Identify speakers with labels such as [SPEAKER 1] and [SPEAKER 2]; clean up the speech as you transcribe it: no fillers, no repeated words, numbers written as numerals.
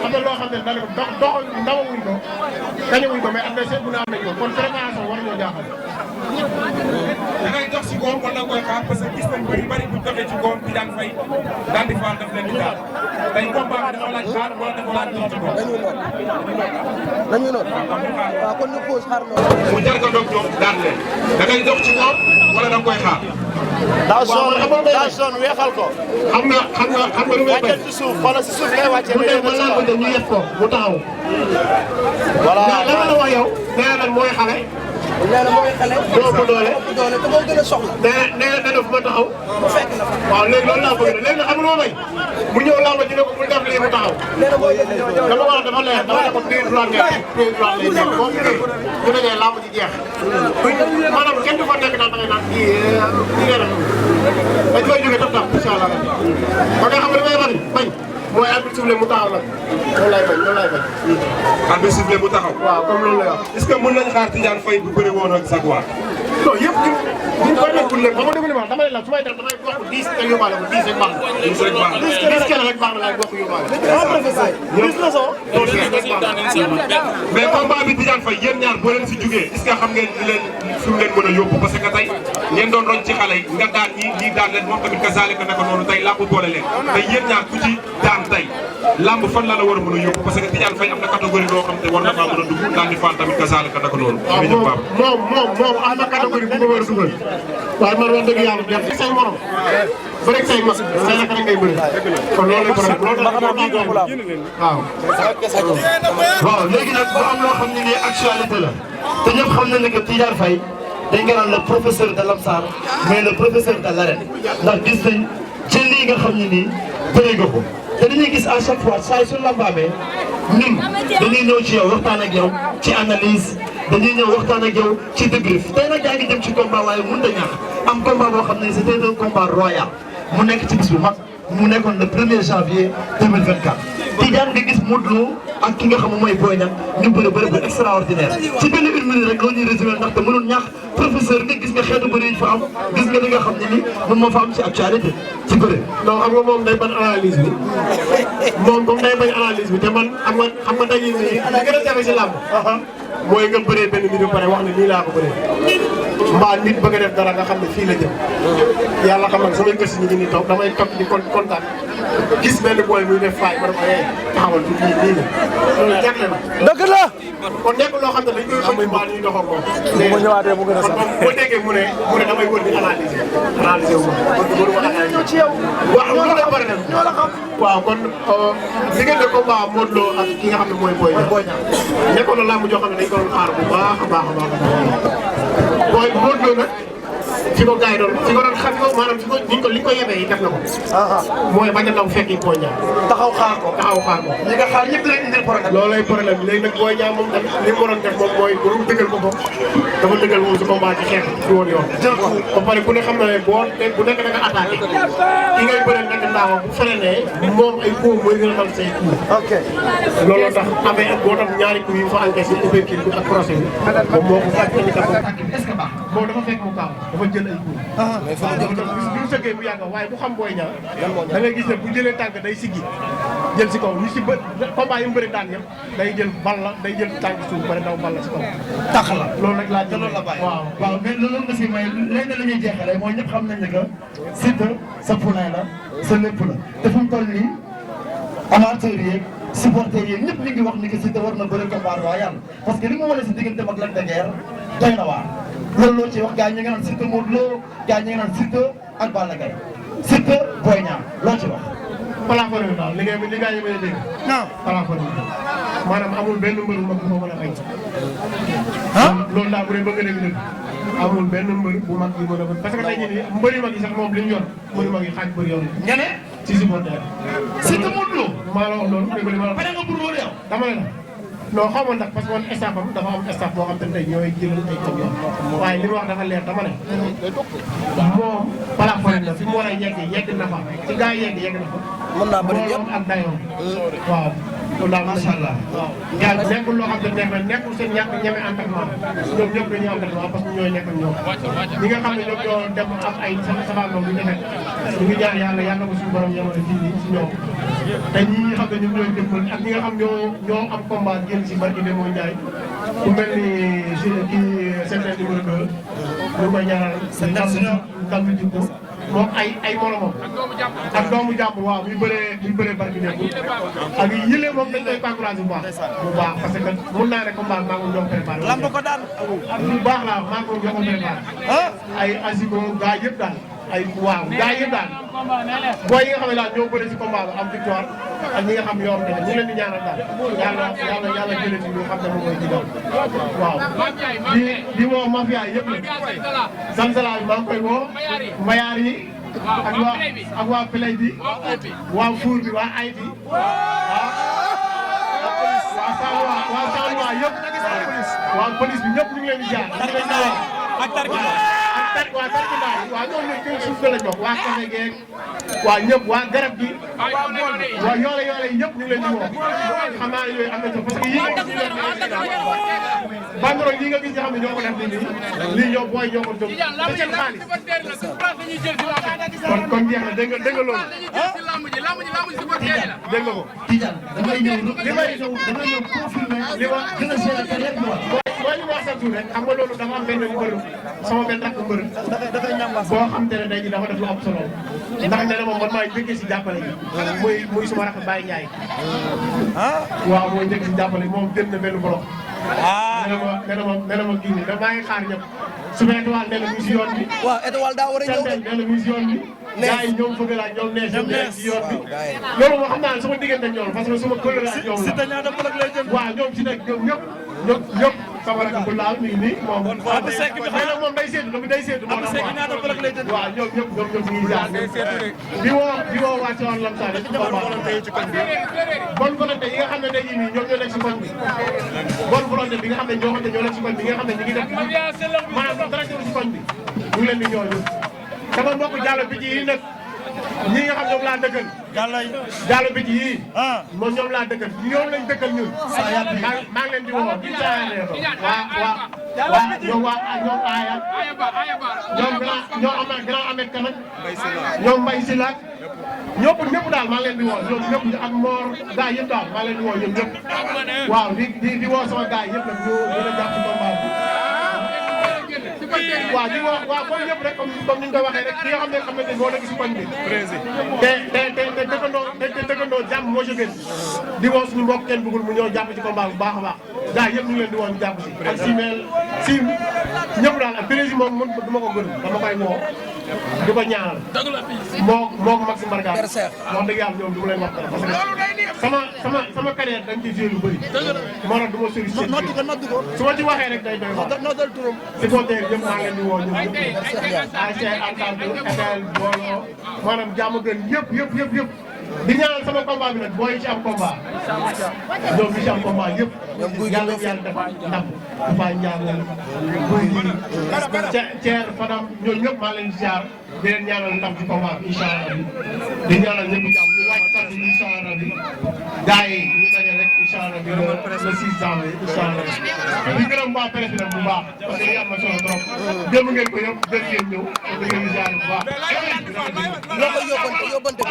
[SPEAKER 1] am na loo xam ne daanaka dox ndawawuñ ko gañewuñ ko mais adversaire bu ne am nañ ko kon préparation war ñoo jaaxal.
[SPEAKER 2] da ngay dox si góom wala koy xaar parce que gis nañ bëri bëri bu doxee ci góom bi daan fay daan di faal daf leen di daal tey combat bi dafa laaj xaar wala dafa laaj dox ci góom.
[SPEAKER 3] dañuy noonu waaw kon ñu pause xaar noonu.
[SPEAKER 2] mu jar ko doog ñoom daan leen da ngay dox ci góom wala da nga koy xaar.
[SPEAKER 4] daa sonn weexal ko.
[SPEAKER 1] xam nga lu may
[SPEAKER 4] wàccal ci suuf xoolal si suuf lay wàccee.
[SPEAKER 1] bu dee ba laa bëgg ñu yëpp ko mu taxaw.
[SPEAKER 4] voilà
[SPEAKER 1] mais lan la wax yow. nee na mooy xale.
[SPEAKER 3] nee na mooy xale.
[SPEAKER 1] doo ko doole
[SPEAKER 3] te moo gën a soxla.
[SPEAKER 1] nee na def ma taxaw.
[SPEAKER 3] mu fekk na fa.
[SPEAKER 1] waaw léegi loolu laa bëgg léegi nag xam nga loo may mu ñëw laa ma dina ko mu def lii mu taxaw.
[SPEAKER 3] nee na mooy gën a
[SPEAKER 1] dama wax dafa leer dama ne ko pied droit ngay pied droit lay nekk boo ñëwee bu dee làmb ji jeex. maanaam kenn du fa nekk daal da ngay naan kii ngay def dañ koy jógee taf taf incha allah ba nga xam ne damay bañ mooy arbitre sifflé mu taxaw nag loolu lay bañ loolu lay bañ.
[SPEAKER 2] arbitre sifflé mu taxaw.
[SPEAKER 1] waaw comme loolu lay wax.
[SPEAKER 2] est-ce que mën nañ xaar Tidiane Faye bu bëri woon ak Jaguar.
[SPEAKER 1] non yëpp ñu koy nekkul lépp ba ma déglu ma dama ne la su may def damay bokk 10 te yóbbaale ko 10 rek baax na.
[SPEAKER 2] 10 rek baax na
[SPEAKER 1] 10 kenn rek baax na laay bokk yóbbaale.
[SPEAKER 2] mais combat bi Tidiane Faye yéen ñaar boo leen si jugee est-ce que xam ngeen ni leen fi mu leen mën a yóbbu parce que tey ngeen doon roñ ci xale yi nga daan ñii daan leen moom tamit kasaale ko naka noonu tey làmb boole leen tey yéen ñaar ku ci daan tey làmb fan la war a mën a yóbbu parce que Tidiane Faye am na catégorie loo xam te war na faa mën a dugg daan di faal tamit kasaale ko naka noonu.
[SPEAKER 1] waaw moom am na catégorie bu ko war a dugal waaye man wax dëgg yàlla def say morom ba rek say mas say naka rek ngay bëri kon loolu
[SPEAKER 5] waaw léegi nag bu am loo xam ne nii actualité la te ñëpp xam nañ ne que Tidiane Faye dañ ko naan le professeur de Lamsar mais le professeur de l'arène ndax gis nañ ci lii nga xam ne nii bëri nga ko te dañuy gis à chaque fois saa yu suñu lambaamee ñun dañuy ñëw ci yow waxtaan ak yow ci analyse dañuy ñëw waxtaan ak yow ci débrief tey nag yaa ngi jëm ci combat waaye mënut a ñàkk am combat boo xam ne c'était un combat royal mu nekk ci bis bu mag mu nekkoon le 1er janvier 2024. Tidiane nga gis Modou Lo ak ki nga xam ne mooy Boy Niang ñu bëri bëri bu extraordinaire ci benn une minute rek loo ñuy résumé ndaxte mënul ñàkk professeur nga gis nga xeetu bëri yi fa am gis nga li nga xam ne ni moom moo fa am ci actualité ci bëri.
[SPEAKER 1] non xam nga moom day bañ analyse bi moom comme day bañ analyse bi te man xam nga dañuy nii li gën a jafe si làmb mooy nga bëree benn nit ba pare wax ne nii laa ko bëree mbaa nit bëgg a def dara nga xam ne fii la jëm yàlla xam nga samay gëstu ñu ngi nii toog damay toog di kontaan gis benn booy muy def faay ma ne ko taxawal du nii loolu jagle na.
[SPEAKER 3] dëgg la.
[SPEAKER 1] kon nekk loo xam ne dañ koy xam ne mbaa ñuy dox ak moom.
[SPEAKER 3] bu ma ñëwaatee mu gën a sax
[SPEAKER 1] kon boo déggee mu ne damay wër di analyser wu ma kon du ma analyser
[SPEAKER 3] ñoo ci yow.
[SPEAKER 1] waaw loolu la pare ñoo la xam. waaw kon diggante combat Modou Lo ak ki nga xam ne mooy Boy Niang nekkoon na làmb joo xam ne dañ ko doon xaar bu baax a baax a baax booy Modou Lo nag fi ko gars yi doon fi ko doon xam ko maanaam fi ko li ko yebee yi def na ko. mooy bañ a daw fekki Boy Niang.
[SPEAKER 3] taxaw xaar ko.
[SPEAKER 5] ñi nga xaar ñëpp lañ indil problème.
[SPEAKER 1] loolay problème bi léegi nag Boy Niang moom tamit li mu waroon def moom mooy bu dëggal ko moom dafa dëggal moom su combat ci xeex ci woon yoon. jël ko ba pare ku ne xam na ne bu nekk da nga attaqué ki ngay bëreel nekk ndaawa bu freiné moom ay coups mooy gën a dal say coups.
[SPEAKER 3] ok
[SPEAKER 1] looloo tax amee ak boo tax ñaari coups yi fa encaissé ouverture bi ak crochet bi moom moo ko fekk handicap est-ce que baax moom dafa fekk mu kaaw dafa jël ay coups. bi mu sëggee bu yàgg waaye bu xam Boy Niang da ngay gis ne bu jëlee tànk day siggi jël si kaw ñu si bë combat yi mu bëri daan yëpp day jël bal la day jël tànk suuf ba daw bal la si kaw.
[SPEAKER 5] tax la
[SPEAKER 1] loolu nag laa jël
[SPEAKER 5] loolu la bàyyi.
[SPEAKER 1] waaw
[SPEAKER 5] waaw mais loolu nga si may léegi la ñuy jeexalee mooy ñëpp xam nañ ne que Siteu sa poulain la sa lépp la te fu mu toll nii amateurs yeeg supporters yeeg ñëpp ñu ngi wax ni que Siteu war na bëri combat royal parce que li mu wane si digganteem ak Lac de Guiers doy na waar loolu loo ci wax gars yi ñu ngi naan Siteu Modou Lo gars yi ñu ngi naan Siteu ak Balla Gaye Siteu Boy Niang loo ci wax.
[SPEAKER 1] plafonné bi daal li nga yi may dégg.
[SPEAKER 5] non
[SPEAKER 1] plafonné bi maanaam amul benn mbër bu mag bu ko mën a fay. loolu daal bu dee bëgg dégg dëgg amul benn mbër bu mag yi mën a parce que tey jii nii mbër yu mag yi sax moom li ñu yor mbër yu mag yi xaaj bëri yor
[SPEAKER 5] nga ne
[SPEAKER 1] ci supporter
[SPEAKER 5] Siteu Modou Lo
[SPEAKER 1] maa la wax loolu dégg nga li ma la
[SPEAKER 5] pare nga pour loolu yow.
[SPEAKER 1] dama ne la non xaw ma ndax parce que man staff am dafa am staff boo xam te ne tey ñooy jëlal ay comme yoon waaye li ma wax dafa leer dama ne moom plafonné na fi mu war a yegg na fa ci gaa yi yegg na fa
[SPEAKER 3] mën naa bëri yëpp
[SPEAKER 1] ak dayoom waaw kon daal macha allah waaw gars yi nekkul loo xam ne nekkul seen ñeme entraînement ñoom ñëpp dañuy entraînement parce que ñooy nekk ak ñoom ñi nga xam ne ñoom ñoo dem am ay saxaanoo lu defet ñu ngi ñaan yàlla yàlla ko suñu borom yemale fii nii si ñoom te ñi nga xam ne ñoom ñooy dëppal ak ñi nga xam ñoo am combat génn si barki Demba Ndiaye ku mel ni kii CNG numéro 2 ñu koy ñaanal ndam bi jikko moom ay moromam ak doomu jàmbur waaw muy bëree barki Demba ak yële moom dañ koy encouragé bu baax parce que mun naa ne combat maa ngi doon préparé
[SPEAKER 4] lamb ko daan
[SPEAKER 1] bu baax la maa ngi doon préparé ay asiko gaa yëpp daal ay waaw gaa yëpp daal booy yi nga xam ne daal ñoo bëri si combat bi am victoire ak ñi nga xam yoo xam ne ñu leen di ñaanal daal yàlla jëlee ci ñu xam ne moom mooy ci daal waaw di woo mafia yëpp la Zamzala bi maa ngi koy woo mayaar yi ak waa Play bi waa Four bi waa Ay bi waa Saloua yëpp waa police bi ñëpp ñu ngi leen di jaar waa Tarkinda waa ñoom ñooy kër suuf la jox waa Café geeg waa ñëpp waa garab gi waa yoole yi ñëpp ñu ngi leen di woo xam naa ne yooyu am na ci parce que yii nga gis banderole yi nga gis nga xam ne ñoo ko def nii lii ñoo booy ñoo ko jóg te seen xaalis kon jeex na dégg nga loolu dégg nga ko
[SPEAKER 5] Tidiane damay ñëw confirmer li ma gën a seet carrière bi
[SPEAKER 1] mooy li ma wax sa tur rek xam nga loolu dafa am benn mbër sama benn rakk mbër boo xam te ne day ji dafa def lu am solo ndax nee na moom man maa njëkkee si jàppale yi muy suma rakk Baye Ndiaye waaw mooy njëkk si jàppale moom jënd na benn bolok nee na ma kii nii da maa ngi xaar ñëpp su ma étoile nee na mu si yoon bi
[SPEAKER 3] waaw étoile daa war a ñëw
[SPEAKER 1] nee na mu si yoon bi gars yi ñoom fëgg laa ñoom nees ñoom nees si yoon bi loolu moo xam naa ne sama diggante ñoom parce que suma kër laa ñoom la waaw ñoom si nekk ñoom ñëpp sama rakk bu laal mi ngi nii moom mais nag moom day seetu moo tax waaw ñoom ñëpp ñu ngi jaar di woo waa Tivaouane Lamsar ci bonne volonté yi nga xam ne tey jii nii ñoom ñoo nekk si koñ bi bonne volonté bi nga xam ne ñoo nekk si koñ bi nga xam ne ñu ngi def maanaam dara jël si koñ bi ñu ngi leen di ñooñu sama mbokk Diallo bi ci yi nag ñi nga xam ñoom laa dëkkal Diallo bi ci yii moom ñoom laa dëkkal ñoom lañ dëkkal ñun maa ngi leen di woo di saayane ko ñoom aaya ñoom grand Ahmed Kan ñoom Mbaye Sylla ñëpp daal maa ngi leen di woo ñoom ñëpp ak Mor gaa yëpp daal maa ngi leen di woo ñoom ñëpp waaw di woo sama gaa yëpp nag ñu gën a jàpp ci combat bi waaw di wax waaw comme ñëpp rek comme ni ñu koy waxee rek ki nga xam ne moo nekk si koñ bi te dëkkandoo jàmm moo ci gën di woo suñu mbokk kenn bëggul mu ñëw jàpp ci combat bu baax a baax gars yëpp ñu ngi leen di woo ñu jàpp si ak si ñëpp daal ak président moom man du ma ko gën dama koy woo di ko ñaanal moo ko Maxime Bargane wax dëgg yàlla ñoom du ma leen wax dara parce que sama carrière dañ ciy joué lu bëri moo tax du ma sori su ma ci waxee rek day doy wax supporter yëpp maa ngi leen di woo ñoom ñëpp ASC Alcante ETEL Booloo maanaam jàmm gën yëpp di ñaanal sama combat bi nag booy ci am combat ñoom ñu ci am combat yëpp yàlla dafa ndam dafa ñaanal buy gi Thier Fadam ñoom ñëpp maa leen di ziar di leen ñaanal ndam ci combat bi incha allah di ñaanal ñëpp jàmm ñu wàcc sax bi incha allah bi gars yi ñu daje rek incha allah bi le 6 janvier incha allah di gërëm waa presse bi nag bu baax parce que am na solo trop démb ngeen ko yëpp dégg ngeen ñëw di ngeen ziar bu baax
[SPEAKER 3] loo koy yóbbante